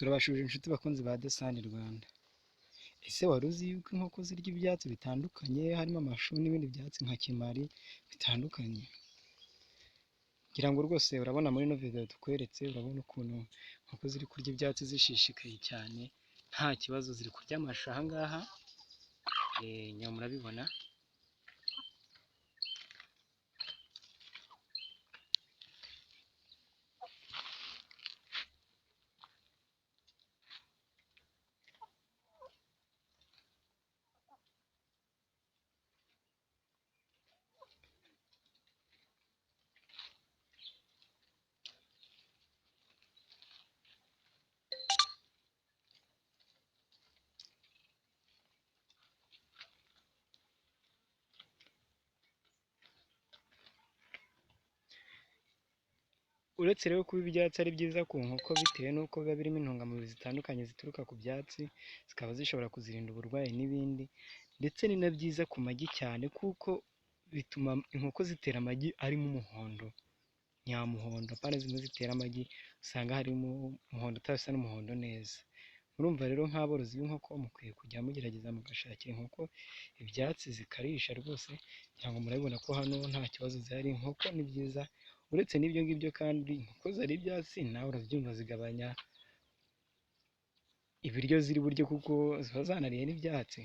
Turabashuje inshuti bakunzi ba The Sun Rwanda. Ese wari uzi yuko inkoko zirya ibyatsi bitandukanye harimo amashu n'ibindi byatsi nka kimari bitandukanye? Ngira ngo rwose urabona muri ino video tukweretse, urabona ukuntu inkoko ziri kurya ibyatsi zishishikaye cyane, nta kibazo, ziri kurya amashu aha ngaha, murabibona. Uretse rero kuba ibyatsi ari byiza ku nkoko bitewe n'uko biba birimo intungamubiri zitandukanye zituruka ku byatsi, zikaba zishobora kuzirinda uburwayi n'ibindi, ndetse ni na byiza ku magi cyane kuko bituma inkoko zitera amagi arimo umuhondo nyamuhondo, apana zimwe zitera amagi usanga harimo umuhondo utasa n'umuhondo neza. Murumva rero nk'aborozi b'inkoko mukwiye kujya mugerageza mugashakira inkoko ibyatsi zikarisha rwose, kugira ngo murabibona ko hano nta kibazo zihari, inkoko ni byiza. Uretse n'ibyo ngibyo kandi inkoko zariye ibyatsi nawe urabyumva zigabanya ibiryo ziri buryo kuko ziba zanariye n'ibyatsi.